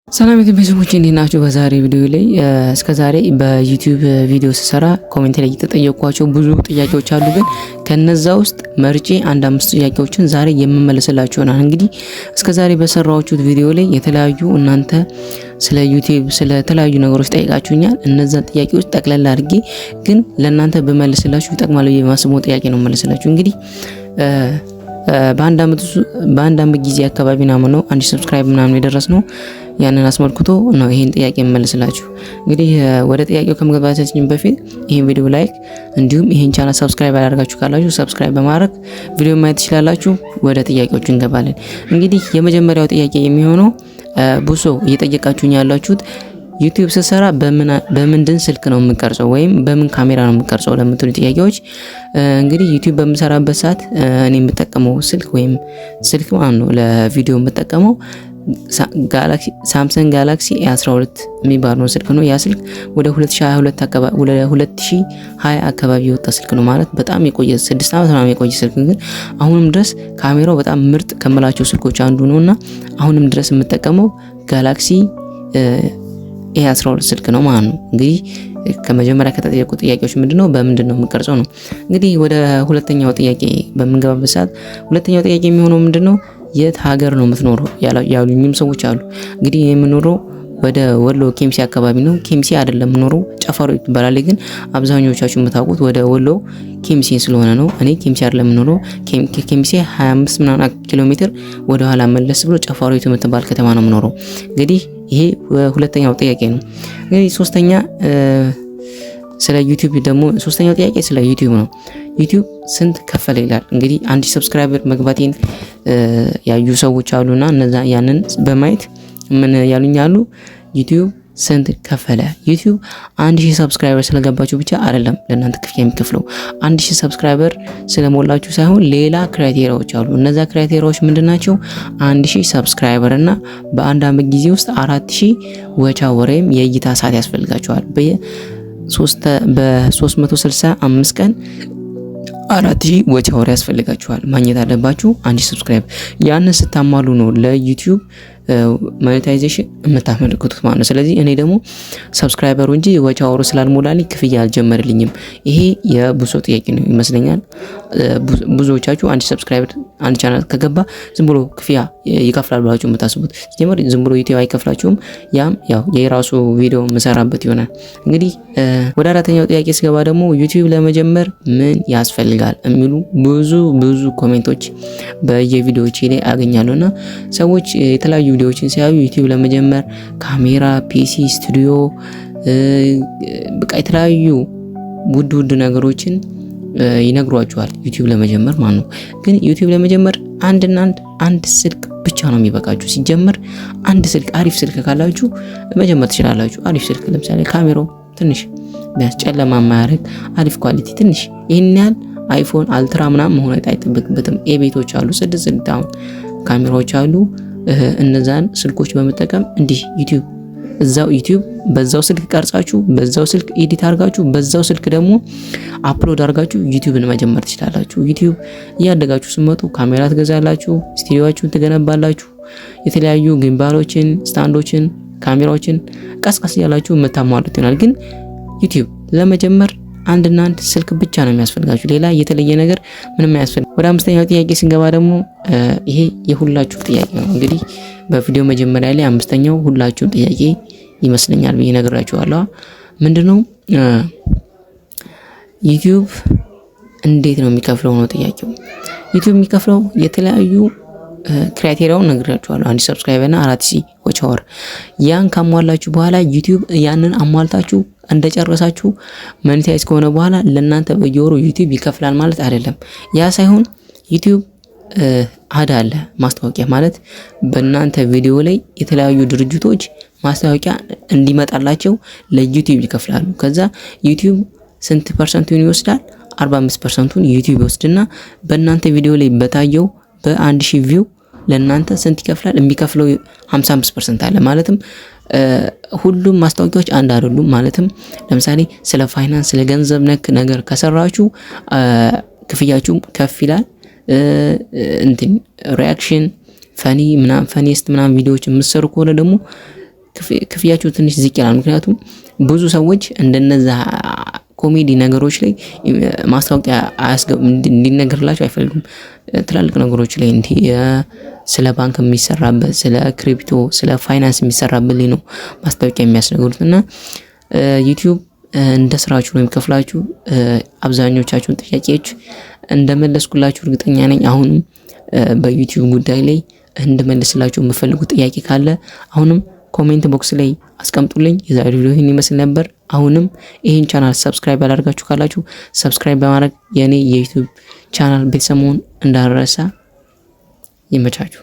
ሰላም ዩቲዩብ ቤተሰቦች፣ እንዴት ናችሁ? በዛሬ ቪዲዮ ላይ እስከ ዛሬ በዩቲዩብ ቪዲዮ ስሰራ comment ላይ እየተጠየኳቸው ብዙ ጥያቄዎች አሉ። ግን ከነዛ ውስጥ መርጬ አንድ አምስት ጥያቄዎችን ዛሬ የምመልስላችሁ ይሆናል። እንግዲህ እስከ ዛሬ በሰራኋችሁት ቪዲዮ ላይ የተለያዩ እናንተ ስለ ዩቲዩብ ስለ ተለያዩ ነገሮች ጠይቃችሁኛል። እነዛን ጥያቄዎች ጠቅለል አድርጌ ግን ለእናንተ ብመልስላችሁ ይጠቅማል ብዬ የማስበው ጥያቄ ነው መልስላችሁ። እንግዲህ በአንድ አመት ጊዜ አካባቢ ምናምን ነው 1000 subscribe ምናምን የደረስ ነው። ያንን አስመልክቶ ነው ይሄን ጥያቄ የምመልስላችሁ። እንግዲህ ወደ ጥያቄው ከመግባታችን በፊት ይሄን ቪዲዮ like እንዲሁም ይሄን channel subscribe ያላደረጋችሁ ካላችሁ subscribe በማድረግ ቪዲዮ ማየት ትችላላችሁ። ወደ ጥያቄዎቹ እንገባለን። እንግዲህ የመጀመሪያው ጥያቄ የሚሆነው ብዙ እየጠየቃችሁኝ ያላችሁት ዩቲዩብ ስሰራ በምንድን ስልክ ነው የምቀርጸው ወይም በምን ካሜራ ነው የምቀርጸው ለምትሉ ጥያቄዎች፣ እንግዲህ ዩቲዩብ በምሰራበት ሰዓት እኔ የምጠቀመው ስልክ ወይም ስልክ ማለት ነው ለቪዲዮ የምጠቀመው ጋላክሲ ሳምሰንግ ጋላክሲ A12 የሚባለው ስልክ ነው። ያ ስልክ ወደ 2022 አካባቢ፣ ወደ 2020 አካባቢ የወጣ ስልክ ነው። ማለት በጣም የቆየ፣ 6 ዓመት ምናምን የቆየ ስልክ፣ ግን አሁንም ድረስ ካሜራው በጣም ምርጥ ከምላቸው ስልኮች አንዱ ነውና አሁንም ድረስ የምጠቀመው ጋላክሲ A12 ስልክ ነው ማለት ነው። እንግዲህ ከመጀመሪያ ከተጠየቁ ጥያቄዎች ምንድነው በምንድን ነው የምቀርጸው ነው። እንግዲህ ወደ ሁለተኛው ጥያቄ በምንገባበት ሰዓት ሁለተኛው ጥያቄ የሚሆነው ምንድነው፣ የት ሀገር ነው የምትኖረው ያሉኝም ሰዎች አሉ። እንግዲህ የምኖረው ወደ ወሎ ኬሚሴ አካባቢ ነው። ኬሚሴ አይደለም የምኖረው፣ ጨፋሮ ይባላል። ግን አብዛኞቻችሁ የምታውቁት ወደ ወሎ ኬሚሴ ስለሆነ ነው። እኔ ኬሚሴ አይደለም የምኖረው። ከኬሚሴ 25 ምናምን ኪሎ ሜትር ወደ ኋላ መለስ ብሎ ጨፋሮ የምትባል ከተማ ነው የምኖረው። እንግዲህ ይሄ ሁለተኛው ጥያቄ ነው። እንግዲህ ሶስተኛ ስለ ዩቲዩብ ደግሞ ሶስተኛው ጥያቄ ስለ ዩቲዩብ ነው። ዩቲዩብ ስንት ከፈለ ይላል። እንግዲህ 1000 subscriber መግባቴን ያዩ ሰዎች አሉና እነዛ ያንን በማየት ምን ያሉኝ አሉ፣ ዩቲዩብ ስንት ከፈለ? ዩቲዩብ 1000 subscriber ስለገባችሁ ብቻ አይደለም ለእናንተ ክፍያ የሚከፍለው። 1000 subscriber ስለሞላችሁ ሳይሆን ሌላ criteria ዎች አሉ። እነዛ criteria ዎች ምንድናቸው? 1000 subscriber እና በአንድ አመት ጊዜ ውስጥ 4000 watch hour ወይም የእይታ ሰዓት ያስፈልጋቸዋል። በ365 ቀን 4000 watch hour ያስፈልጋችኋል። ማግኘት አለባችሁ 1000 subscribe። ያንን ስታሟሉ ነው ለዩቲዩብ monetization የምታመለክቱት ማለት ነው። ስለዚህ እኔ ደግሞ subscriber ኡ እንጂ watch hour ኡ ስላልሞላልኝ ክፍያ አልጀመርልኝም። ይሄ የብዙ ጥያቄ ነው ይመስለኛል። ብዙዎቻችሁ አንድ subscriber አንድ ቻናል ከገባ ዝም ብሎ ክፍያ ይከፍላል ብላችሁ የምታስቡት፣ ሲጀመር ዝም ብሎ ዩቲዩብ አይከፍላችሁም። ያም ያው የራሱ ቪዲዮ የምሰራበት ይሆናል። እንግዲህ ወደ አራተኛው ጥያቄ ስገባ ደግሞ ዩቲዩብ ለመጀመር ምን ያስፈልጋል የሚሉ ብዙ ብዙ comment ኦች በየቪዲዮዎቼ ላይ አገኛለሁና ሰዎች የተለያዩ ቪዲዮዎችን ሲያዩ ዩቲዩብ ለመጀመር ካሜራ፣ PC፣ ስቱዲዮ፣ በቃ የተለያዩ ውድ ውድ ነገሮችን ይነግሯቸዋል ዩቲዩብ ለመጀመር ማለት ነው። ግን ዩቲዩብ ለመጀመር አንድና አንድ አንድ ስልክ ብቻ ነው የሚበቃችሁ። ሲጀመር አንድ ስልክ፣ አሪፍ ስልክ ካላችሁ መጀመር ትችላላችሁ። አሪፍ ስልክ ለምሳሌ ካሜራው ትንሽ ቢያንስ ጨለማ የማያደርግ፣ አሪፍ quality፣ ትንሽ ይህን ያህል አይፎን ultra ምናምን መሆን አይጠበቅበትም። ኤ ቤቶች አሉ፣ ስድስት ስድስት አሁን ካሜራዎች አሉ። እነዛን ስልኮች በመጠቀም እንዲህ ዩቲዩብ እዛው ዩቲዩብ በዛው ስልክ ቀርጻችሁ፣ በዛው ስልክ edit አድርጋችሁ፣ በዛው ስልክ ደግሞ upload አድርጋችሁ ዩቲዩብን መጀመር ትችላላችሁ። ዩቲዩብ እያደጋችሁ ስትመጡ ካሜራ ትገዛላችሁ፣ ስቱዲዮአችሁን ትገነባላችሁ፣ የተለያዩ gimbal ኦችን፣ stand ኦችን፣ ካሜራዎችን ቀስ ቀስ እያላችሁ የምታሟሉት ይሆናል። ግን ዩቲዩብ ለመጀመር አንድና አንድ ስልክ ብቻ ነው የሚያስፈልጋችሁ። ሌላ የተለየ ነገር ምንም አያስፈልግም። ወደ አምስተኛው ጥያቄ ስንገባ ደግሞ ይሄ የሁላችሁ ጥያቄ ነው። እንግዲህ በቪዲዮ መጀመሪያ ላይ አምስተኛው ሁላችሁም ጥያቄ ይመስለኛል ብዬ ነግራችኋለሁ። ምንድነው፣ ዩቲዩብ እንዴት ነው የሚከፍለው ነው ጥያቄው። ዩቲዩብ የሚከፍለው የተለያዩ criteria ውን ነግራችኋለሁ። 1000 subscriber እና 4000 watch hour፣ ያን ካሟላችሁ በኋላ ዩቲዩብ ያንን አሟልታችሁ እንደጨረሳችሁ monetize ከሆነ በኋላ ለእናንተ በየወሩ ዩቲዩብ ይከፍላል ማለት አይደለም። ያ ሳይሆን ዩቲዩብ ad አለ፣ ማስታወቂያ ማለት በእናንተ ቪዲዮ ላይ የተለያዩ ድርጅቶች ማስታወቂያ እንዲመጣላቸው ለዩቲዩብ ይከፍላሉ። ከዛ ዩቲዩብ ስንት percent ኡን ይወስዳል? 45% ኡን ዩቲዩብ ይወስድና በእናንተ ቪዲዮ ላይ በታየው በ1000 view ለእናንተ ስንት ይከፍላል? የሚከፍለው 55% አለ። ማለትም ሁሉም ማስታወቂያዎች አንድ አይደሉም። ማለትም ለምሳሌ ስለ ፋይናንስ፣ ስለ ገንዘብ ነክ ነገር ከሰራችሁ ክፍያችሁም ከፍ ይላል። እንትን reaction፣ funny ምናምን፣ funniest ምናምን ቪዲዮዎች የምትሰሩ ከሆነ ደግሞ ክፍያችሁ ትንሽ ዝቅ ይላል። ምክንያቱም ብዙ ሰዎች እንደነዛ ኮሜዲ ነገሮች ላይ ማስታወቂያ እንዲነገርላቸው አይፈልጉም። ትላልቅ ነገሮች ላይ እንዲህ ስለ ባንክ የሚሰራበት፣ ስለ crypto፣ ስለ ፋይናንስ የሚሰራበት ላይ ነው ማስታወቂያ የሚያስነግሩት። እና ዩቲዩብ እንደ ስራችሁ ነው የሚከፍላችሁ። አብዛኞቻችሁን ጥያቄዎች እንደመለስኩላችሁ እርግጠኛ ነኝ። አሁንም በዩቲዩብ ጉዳይ ላይ እንድመልስላችሁ የምፈልጉት ጥያቄ ካለ አሁንም comment box ላይ አስቀምጡልኝ። የዛሬው ቪዲዮ ይህን ይመስል ነበር። አሁንም ይህን channel subscribe ያላደርጋችሁ ካላችሁ subscribe በማድረግ የእኔ የዩቲዩብ ቻናል ቤተሰብ መሆን እንዳይረሳ። ይመቻችሁ።